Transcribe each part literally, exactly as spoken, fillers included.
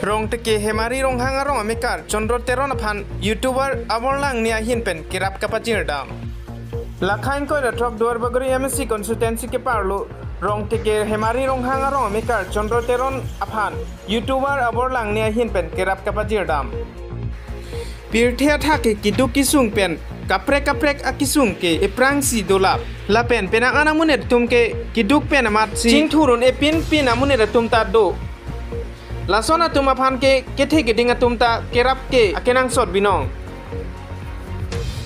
Rongteke Hemari Ronghang arong amekar Chandra Teron aphan YouTuber Abor Langne ahin pen kerap kapajir dam. Lakhain koi rathok Duarbagori M A C constituency keparlo Rongteke Hemari Ronghang arong amekar Chandra Teron aphan YouTuber Abor Langne ahin pen kerap kapajir dam. Pirthe athak ke keduk kesung pen kaprek kaprek akesung ke eprangsi dolap. Lapen penang an amonit atum ke keduk pen amatsi chingthur un-e pinpin amonit atum ta do. Lason atum aphan ke kethe keding atum ta kerap ke akenangsot binong.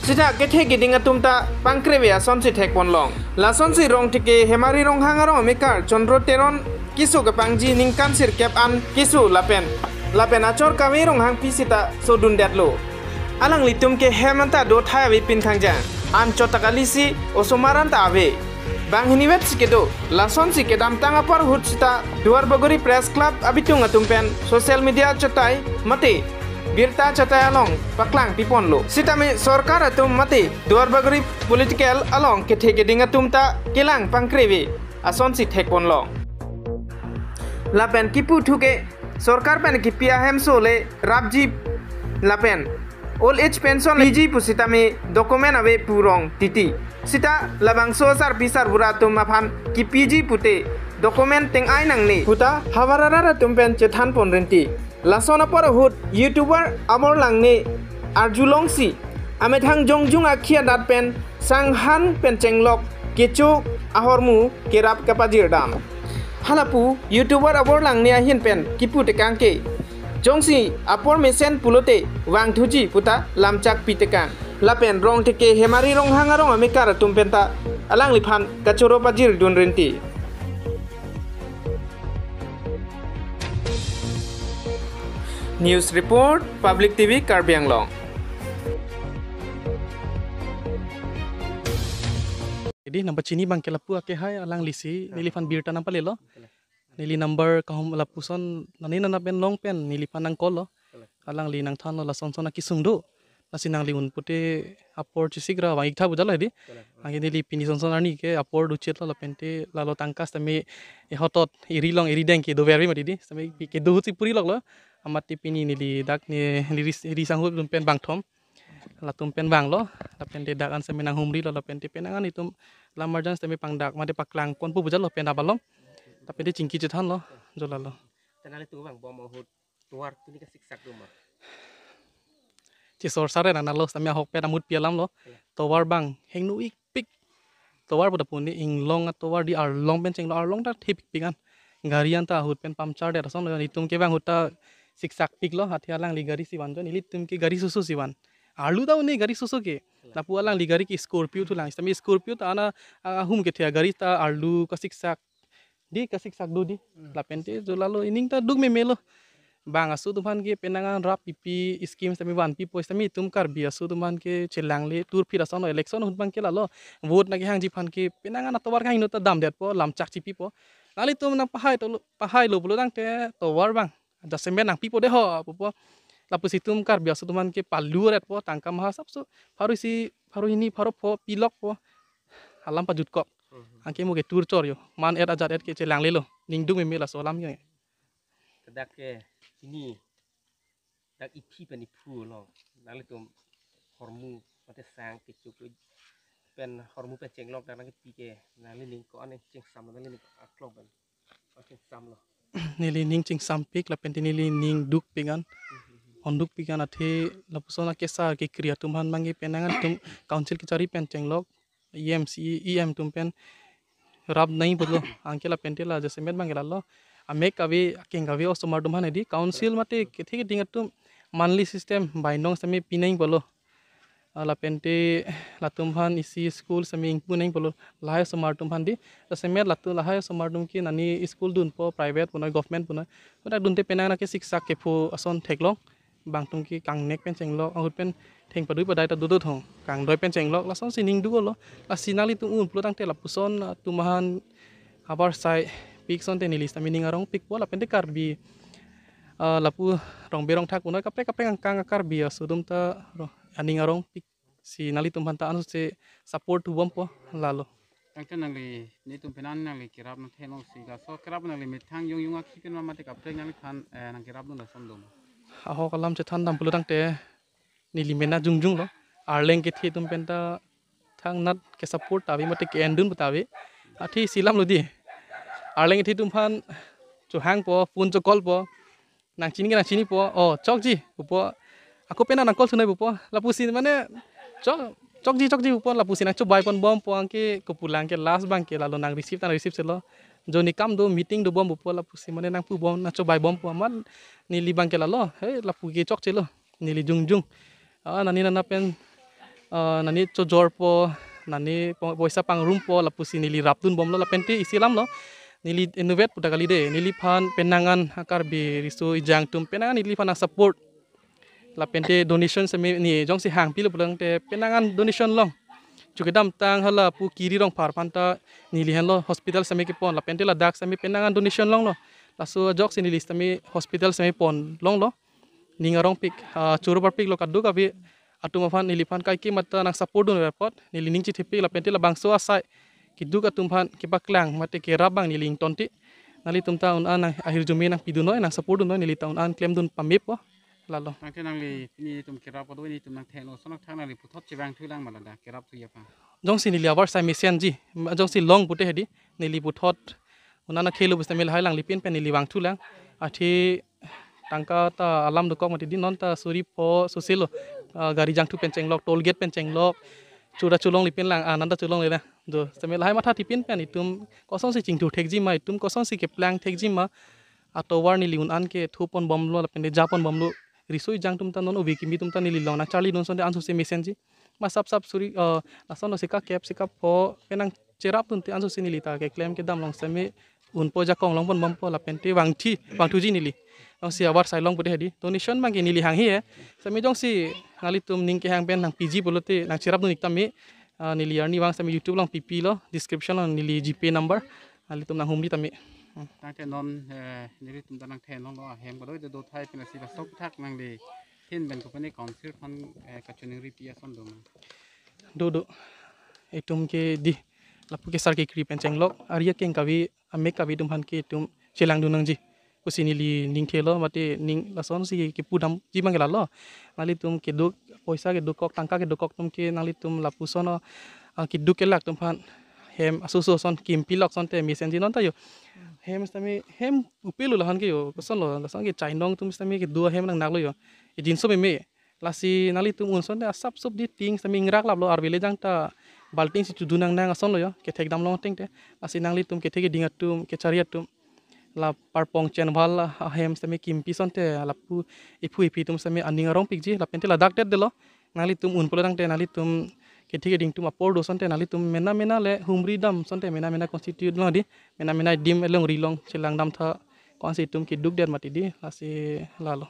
Sita kethe keding atum ta pangkreve asonsi thekponlong. Lasonsi Rongteke Hemari Ronghang arong amekar Chandra Teron keso kepangji ningkan sirkep an keso lapen lapen achor kave Ronghangpi sita sodundetlo. Alanglitum ke hem anta do thai ave pin khangjang. An chot ta kalisi osomar anta ave. Banghinivet si kedo, lasonsi kedamtang apor ahut sita Duarbagori Press Club abitung atum pen social media chatai mate birta chatai along paklang piponlo. Sitame sorkar atum mate Duarbagori political along kethe keding atum ta kelang pangkreve asonsi thekponlong. Lapen kipu thu ke sorkar pen kipi ahemso le rapji lapen old age pension le piji pusitame document ave pu Rongtiti. Sita labangso asarpi sarbura atum aphan kipiji pute document teng-ai nangne puta havar arat atum pen chethanpon rinti. Lason apor ahut YouTuber Abor Langne arjulongsi amethang jongjung akhi adat pen sanghan pen chenglok kecho ahormu kerap kapajir dam. Halapu YouTuber Abor Langne ahin pen kipu tekang ke jongsi apor mesen pulote vangthuji puta lamchak pi tekang. Lapen Rongteke Hemari Ronghang arong amekar atum penta alangliphan kachoro pajir dun rinti. News report, Public T V Karbi Anglong. Jadi nangpachini abang ke lapu ake hai alanglisi neliphan birta nangpalelo. Neli number kahum lapuson nani nana pen long pen neliphan nang call lo. Alangli nangthanlo lasonson akesung do. Lasi nangli un pute apor chesik ra vang-ik tha pu jalo hedi. Anke neli pini sonson arni ke apor duchet lo lapente lalo tangka sitame ehotot eri long eri deng ke dover ave mati di. Sitame pi kedo ahut si puri loklo. Amat ti pini neli dak ne neli ri, ri sanghup atum pen bangthom. Latum pen vanglo. Lapente dak an sitame nanghumrilo lapente penang an itum lam arjan sitame pangdak mate paklangponpo pu jalo pen abalom. Lapente chingki chethanlo. Jolalo. Tenali tu vang bom ahut tovar pini kasiksak do ma? Chisor sare nang nalo sitame ahok pen amut pi alamlo. Tovar abang hingno-ikpik. Tovar pu ta puni inglong atovar di arlong pen chenglo arlong ta thepikpik an. Gari anta ahut pen puncture det ason lo itum ke vang ahut ta siksakpiklo athe alangli gari si van jo nelitum ke gari soso si van. Arlu ta un-e gari soso ke. Lapu alangli gari ke Scorpio thulang. Sitame Scorpio ta ana ahum kethe gari ta arlu kasiksak di kasiksak do di. Lapente jolalo ining ta duk memelo. Bang aso atum aphan ke penang an rap pipi scheme sitame vanpipo sitame itum Karbi aso atum aphan ke chelangle turphit ason lo election ahut abang ke lalo. Vote nangkehangji aphan ke penang an atovar kahingno ta damdetpo lamchak chipipo. Nanglitum nangpahai tolo pahailo pulo tangte tovar abang jasemet nangpipo deho pupo. Lapusi itum Karbi aso atum aphan ke palu aretpo tangka maha sapso pharo isi pharo hini pharo pho pilokpo. Alam pajutkok. Anke mo ke tur chor jo. Man et ajat et ke chelanglelo. Ning duk meme laso alam ke. Dak ke ini dak iphi pen iphu lo. Nanglitum hormu mate sang kecho pen hormu pen chenglok dak nangkepi ke nanglining ko-an chingsam nanglining aklong pen. Ko-an chingsam lo. Neli ning chingsampik lapente neli ning dukpik an. Hondukpik an athe lapuson akesar kekri atum aphan abang ke penang an itum council kachari pen chenglok. E M, C E M atum pen rap nangpo lo. Anke lapente la jasemet abang ke lalo. Amek kave akeng kave osomar atum aphan hedi council mate kethe keding atum monthly system bainong sitame pi nangpo lo. Ah, lapente latum aphan isi school sitame ingpu nangpo lo. Lahai osomar atum aphan di. Jasemet latum lahai osomar atum ke nani school dunpo private punoi government punoi. Kodak dunte penang an kesiksak kepho ason theklong. Bangtum ke kangnek pen chenglok, ahut pen theng padui padai ta dodo thong. Kangdoi pen chenglok, lasonsi ning duklo. Lasi nanglitum un pulo tangte lapuson, ah, atum aphan havar saipik asonte neli sitame ning arongpikpo lapente Karbi, ah, lapu Rongbe Rongthak punoi kaprek kaprek angkang Karbi aso atum ta ro-, aning arongpik. Si nanglitum aphan ta ansose support thubompo lalo. Tangte nangli, netum penang nangli kerap nangthelo si laso kerap nangli methang yong yong akhi pen ma mate kaprek nangliphan, eh, nangkerap dun lason dum. Ahok alam chethan dam pulo tangte neli mena jongjong lo. Arleng kethe atum penta thangnat ke support ta ave mate ke-endun ta ave. Athe isi alam lo di. Arleng kethe atum aphan chohangpo, phone cho-callpo. Nangchini ke nangchinipo, "Oh, chokji," pupo. Ako penang nang-call sunoi pupo. Lapusi mane chok, "Chokji, chokji," pupo. Lapusi nangchobai ponbompo, anke kopulang ke last abang ke lalo nang-receive ta nang-receive chelo. Joni kam do, meeting dobom pupo, lapusi mane nangpubom, nangchobaibompo. Amat neli abang ke lalo, he, lapu ke chokchelo. Neli jongjong. Ah, nani nana pen, ah, nani chojorpo, nani po-, poisa pangrumpo, lapusi neli rapdunbomlo, lapente isi alam lo. Neli inutvet pu ta kali de, neliphan penang an ha Karbi riso ejang atum penang an neliphan nang-support. Lapente donation seme ne jongsi hangpilo pulo tangte penang an donation long. Chu kedamtang hala pu Kiri Rongphar aphanta neli henlo hospital seme kepon, lapente ladak seme penang an donation longlo. Laso ajoksi neli seme hospital seme pon longlo. Ning arongpik, ah, choro parpiklo kadokave atum aphan, neliphan kaike mata nang-support dun apot, neli ning chithepik, lapente labangso asai keduk atum aphan kepaklang mate kerap abang neli ingtonti. Nanglitum ta un-an nang ahirjume nangpidun noi, nang-support dun noi, neli ta un-an klemdun pamepo. Lalo. Tangte nangli, netum kerap kado, netum nangthelo, lason nangthang nangli puthot chevangthulang ma ladak kerap thuji aphan. Jongsi neli avarsai mesenji, jongsi long pute hedi, neli puthot un-an akhelo pusitame lahai alangli pin pen neli vangthulang. Athe tangka ta alam dokok mati di, non ta suri pho soselo, ah, gari jangthu pen chenglok, toll gate pen chenglok, chura cholongle pinlang, ah, nonta cholongle na. Jo, sitame lahai mathathi pin pen itum kosonsi chingthur thekji ma, itum kosonsi keplang thekji ma, atovar neli un-an kethu ponbomlo, lapente ja ponbomlo. Riso ejang atum ta non ove kimi atum ta neli along nangcharlidun asonte ansose mesenji. Ma sap sap suri, eh, lason lo sika kep, sika pho, penang cherapdunte ansose neli ta keklem kedam along seme unpo, jakong long ponbompo, lapente vangthi, vangthuji neli. Jongsi avarsai long pute hedi. Donation abang ke neli hanghe he. Seme jongsi nanglitum ning kehang pen nangpiji pulote nangcherapdun ik tame. Ah, neli arnivang seme YouTube along pipilo, description along neli GPay number. Nanglitum nanghumri tame. Hmm. Tangte non, eh, nelitum ta nangthenlo ahem kado do thai pen si laso aputhak nangli hin pen kopine council aphan, eh, kachiningri pi ason doma? Do do. Itum ke di lapu ke sar kekri pen chenglok, ari akeng kave, amek kave atum aphan ke itum chelangdun nangji pusi neli ning thelo, mate ning lasonsi kepudamji abang ke lalo. Nanglitum keduk, poisa kedokok, tangka kedokok atum ke nanglitum lapuson, ah, keduk kelak atum aphan hem asoso ason kimpi lok asonte mesenji, nonta jo. Hem sitame, hem upelo lahan ke jo. Kosonlo, lason ke chainong atum sitame kedo ahem nangnaklo jo. Ejinso meme. Lasi nanglitum un asonte asap sup di ting sitame ingrak laplo, arve le jang ta balting si chudun nangnang asonlo jo, kethek dam long tengte. Lasi nanglitum kethe keding atum, kechari atum, la parpong chenval ahem sitame kimpi asonte lapu iphu iphi atum sitame aning arongpikji, lapente ladak det detlo. Nanglitum un pulo tangte nanglitum kethe keding atum apor do asonte nanglitum mena mena le humri dam asonte mena mena constitute lo di, mena mena adim alongri along chelangdam tha, ko-ansi itum keduk det mati di, lasi lalo.